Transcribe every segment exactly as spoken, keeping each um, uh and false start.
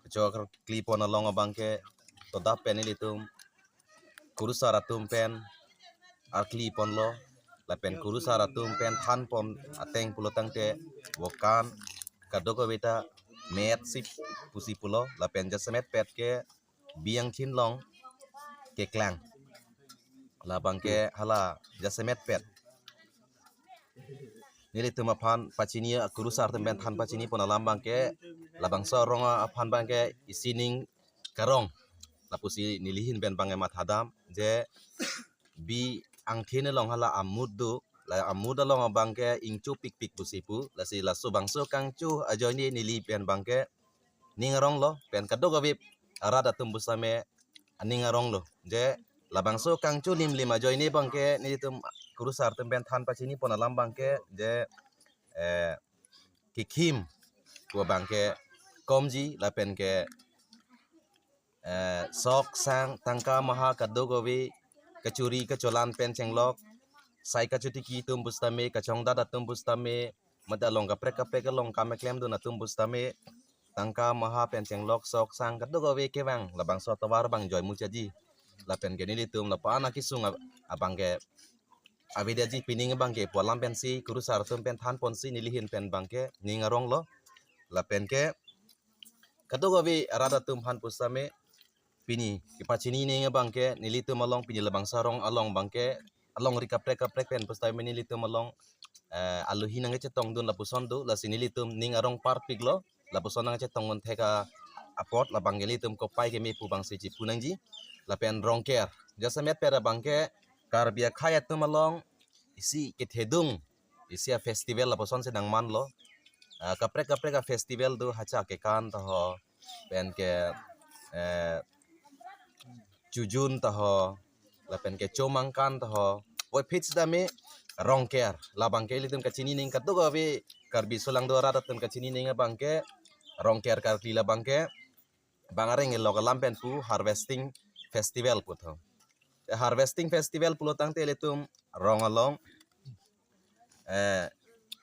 chokar klipon along abangke todap pen ilitum kurusar atum pen arkliponlo, lapen kurusar atum pen thanpon ateng pulo tangte vokan kadokave ta met si pusi pulo, lapen jasemet pet ke biang chinlong keklang, labangke hala jasemet pet nelitum aphan pachini, kurusar atum pen than pachinipon alam abangke labangso arong aphan abangke isi ning karong, lapusi nelihin pen abangke mathadam je bi angthin along hala amut do, la amut along abangke ingchu pikpik pusi pu, lasi laso bangso kangchu ajoine neli pen abangke ning aronglo, pen kadokave arat atum pusitame aning aronglo. Je labangso kangchu limlim ajoine abangke nelitum kurusar atum pen than pachinipon alam abangke je, eh, kikhim pu abangke komji, lapen ke, eh, sok sang tangka maha kadokave kachuri kacholan pen chenglok, sai kachotiki atum pusitame, kachongdat atum pusitame, mate along kaprek kaprek along kam keklemdun atum pusitame, tangka maha pen chenglok sok sang kadokave kevang labangso atovar abang joi muchaji. Lapen ke nelitum lapu-an akisung ab-, abangke avedetji, pining abangke pu alam pensi kurusar atum pen thanponsi nelihin pen abangke ning aronglo. Lapen ke kadokave arat atum aphan pusitame pini kepachini ning abangke nelitum along, pini labangso arong along abangke alongri kaprek kaprek pen pusitame nelitum along, eh, alohi nangkechetongdun lapuson do, lasi nelitum ning arong parpiklo, lapuson nangkechetongdun thek apot labangke nelitum kopai keme pu abangsi chipu nangji. Lapen rongker, jasemet pet abangke Karbi akhei atum along isi kethedung, isi a-festival lapuson si nangmanlo. Ah, kaprek kaprek a-festival do, hacha kekan taho, pen ke, eh, chojun taho, lapen ke chomangkan taho, puvoiphit sitame rongker, labangke ilitum kachini ning kadokave Karbi solangdo arat atum kachini ning abangke rongker karkli, labangke bang areng elok alam pen pu harvesting festival putho. Harvesting festival pulo tangte ilitum rong along, eh,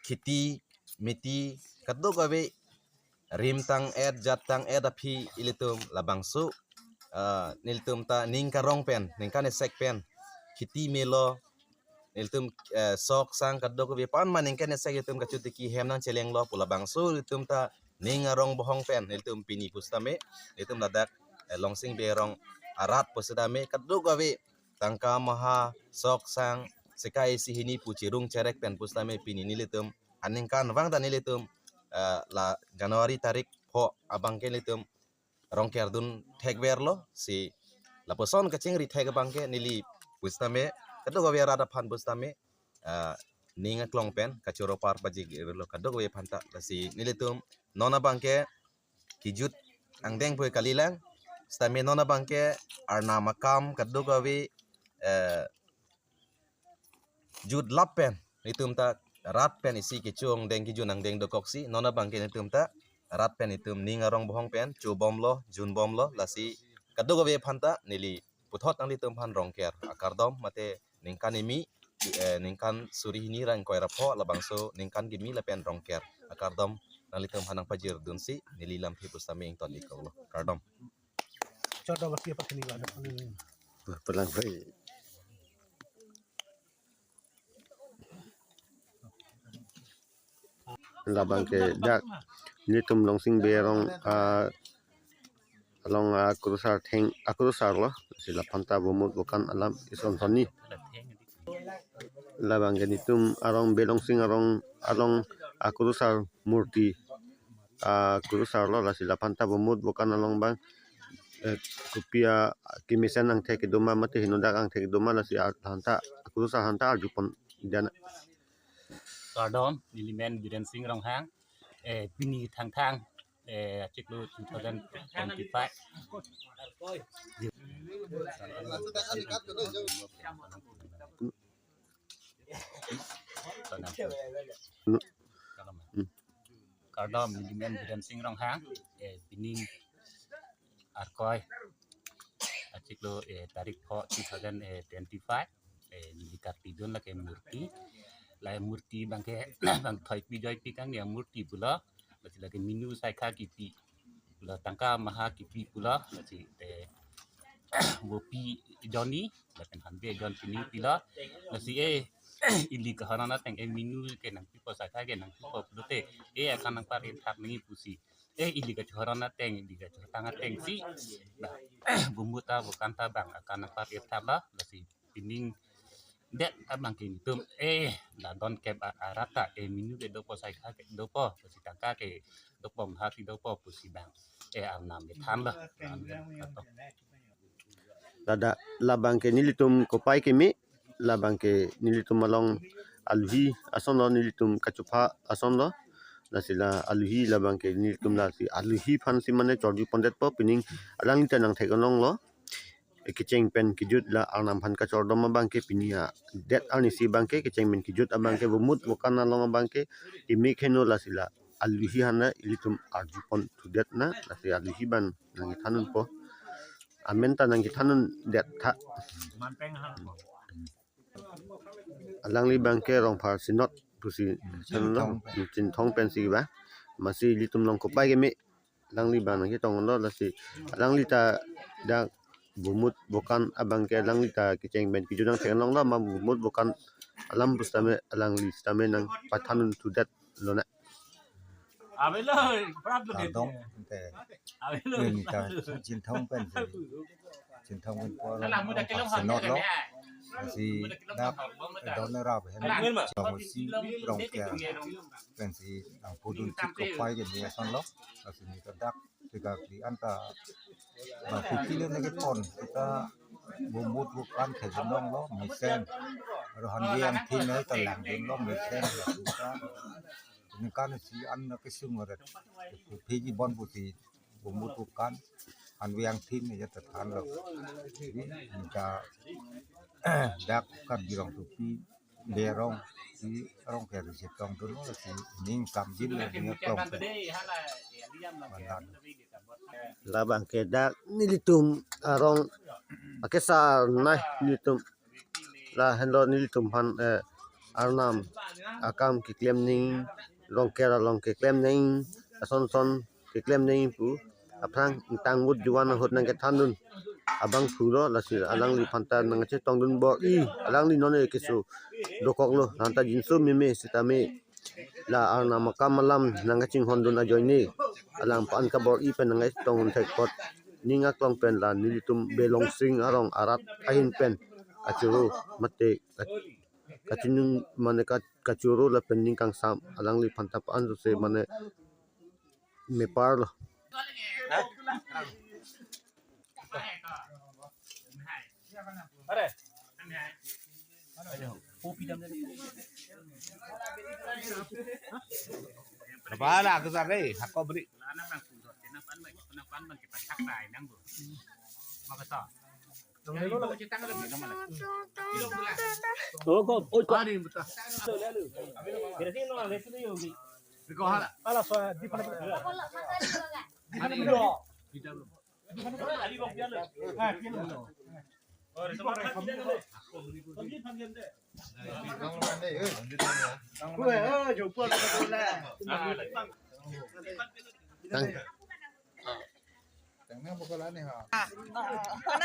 kheti miti kadokave rim tang-et jat tang-et aphi ilitum labangso, eh, nelitum ta ning karong pen, ningkan esek pen kheti melo, ilitum, eh, sok sang kadokave pan ma ningkan esek ilitum kachotiki hem nangchelenglo pu labangso ilitum ta ning arong bohong pen ilitum pini pusitame, ilitum ladak, eh, Longsing Bey arong arat pusitame kadokave tangka maha sok sang sika isi hini pu chirung cherek pen pusitame pini nelitum aningkanvang ta nelitum, eh, la January tarik pho abangke nelitum rongker dun thekverlo, si lapuson kachingri thek abangke neli pusitame kadokave arat aphan pusitame, ah, ning aklong pen kachoro par pajirlo kadokave aphanta. Lasi nelitum non abangke kejut angdeng puvoiphit kalilang, sitame non abangke arnam akam kadokave, eh, jut lap pen itum ta rat pen isi kecho angdeng kejun angdeng dokoksi, non abangke itum ta rat pen itum ning arong bohong pen chobomlo, junbomlo, lasi kadokave aphanta neli puthot nanglitum aphan rongker akardom mate ningkan kimi, eh, ningkan suri hini ra ingkoi ra pho labangso ningkan kimi lapen rongker akardom nanglitum aphan nangpajirdunsi neli lamthe pusitame ington-iklo, kardom. Chodok lagi apa kini ada. Pelang hai. Labangke dak nelitum Longsing Bey arong, ah, along, ah, kurusar theng, ah, kurusarlo, si laphanta bomut bokan alam ison sonni. Labangke nelitum arong Bey Longsing arong along, ah, kurusar murti, ah, kurusarlo, lasi laphanta bomut bokan along abang, eh, kopi akemesen angthek kedo ma mate henodak angthek kedo ma, lasi, ah, laphanta kurusar aphanta arjupon dana. Kardom, nelimen Biren Sing Ronghang, eh, pini Thangthang, eh, achiklo two thousand twenty-five. Kardom, nelimen Biren Sing Ronghang, eh, pini Arkoi, achiklo, eh, tarik pho two thousand twenty-five, eh, neli karpidun lake murti. La murti abangke bang thoi pi joi pi kang ya murti pulo. Lasi lake minu saikha kipi. Lo tangka maha kipi pulo, lasi te vopi jonni, lapen hanbe jon pini pilo, lasi eh ili kaharon ateng, eh minu ke nangpipo, saikha ke nangpipo pulote, eh akan nangpar-irthak nangji pusi. Eh ili kachoharon ateng, ili kachotang ateng si. Nah, bumut ta vokan ta bang akan nangpar-irthak lo, lasi pining det abang ke nelitum eh la don kep a-, arat ta eh minu ke dopo, saikha ke dopo, lasi tangka ke dopo, maha si dopo pusi bang eh arnam kethan lo. Ladak labang ke nelitum kopai keme, labang ke nelitum along aluhi ason lo, nelitum kachopha ason lo. Lasi la aluhi labang ke nelitum lasi aluhi aphan si mane chorju pondetpo, pining alangli ta nangthek-ong lo. Kecheng pen kejut la arnam aphan kachordom abang ke pini adet arni si abang ke kecheng pen kejut abang ke bumut vokan along abang ke keme heno, lasi la aluhi aphan la ilitum arju pon thudet na, lasi aluhi abang nangkethan unpo. Amen ta nangkethan undet tha. Alangli abang ke Rongphar Sinot pusi than lo, Chinthong pensi ba. Amatsi ilitum along kopai keme alangli abang nangchetong lo, lasi alangli ta dak bumut vokan abang ke alangli ta kecheng pen kejut nangthek-ong lo, ma bumut vokan alam pusitame alangli sitame nangpathan un thudet lo na. Avelo, problem. Kardom, ante. Avelo. Nini ta Chinthong pensi. Chinthong pen por Alah, muda kelong Rongphar Sinot lo. Lasi dak don rap hen. Alah, muda Chong si Rongker pensi nangpudun chik kopai keme ason lo. Lasi neli ta dak tegak di anta bang kuti le neke pon kita bumut vokan thek-ong lo, mesen. Rohan yang thin nai ta langdun lo, mesen. Kita ningkan isi an nake sung ret. Piji bon pusi bumut vokan, an yang thin ya ta than lo. Jadi, ningkan dak kan Karbi Rongsopi, Berong, si Rongker si tongdun lo, si ning kam jin lo, ning klong si. Mandan. Labang ke dak nelitum arong akesar nai nelitum. La henlo nelitum aphan, eh, arnam akam keklem nangji, Rongker along keklem nangji, ason son keklem nangji pu aphrang ingtang mut juan ahut nangkethan dun abang pulo, lasi alangliphan ta nangchetongdun bor-i, alangli non keso dokok lo, lanta jinso meme sitame la arnam akam alam nangkachinghon dun ajoine alang aphan kabor-i pen nangchetongdun thek apot ning aklong pen la nelitum Belongsing arong arat ahin pen kachoro mate ka-, kachinung mane ka-, kachoro lapen ning kangsam alangliphan ta pa-an sose mane mepar lo. Bala, aku sare, aku beri.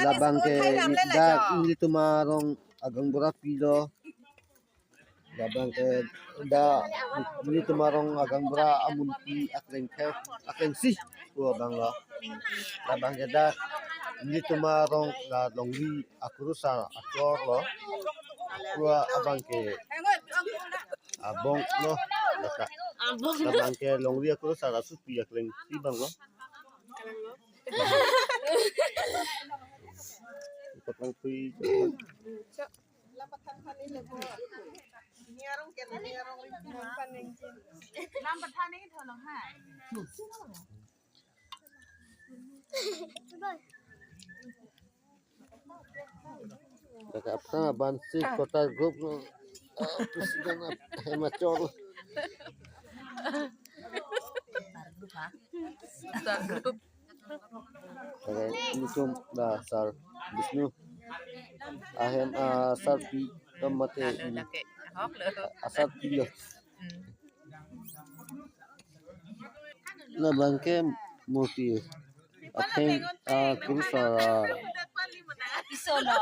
Labang ke dak nelitum arong agaonbura pilo. Labang ke dak nelitum arong agaonbura amunpi akleng thek, akleng si pu abang lo. Labang ke dak nelitum arong la longri akurusar achor lo. Pu abang ke abong lo. Laka. Abong. Labang ke longri akurusar asopi akleng si abang lo. Paklangpi. Dak aphrang abang si kota group lo, ah, president ap-, hemachol. Star group. Dak nelitum la Sar Bisnu. Ahem, ah, Sar Pi, tom mate, Lake, ahok lo. Ah, Sar Pi lo. Hmm. Labang ke Murti atheng, ah, kurusar, ah, Iso lo.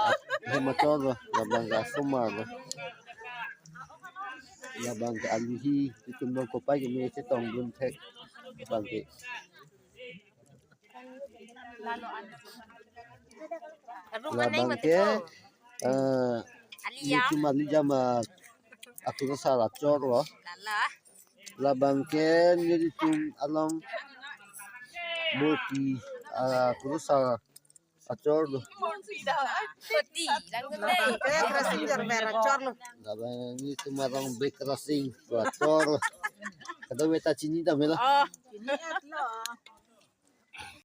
Hem achor lo, labang ke asomar lo. Labang ke alihi, itum bang kopai keme chetongdun thek. Labang ke. Arung aneng Labang mati ke, ko. Eh, Aliyam. Itum aliyam, ah, akurusar achor lo. Lala. Labang ke nelitum along murti, ah, kurusar achor lo. Murti, lang ke. Labang ke Bikrasing Jorber achor lo. Labang nelitum along Bikrasing achor lo. Kada beta chini ta mela. Oh. Chini at lo.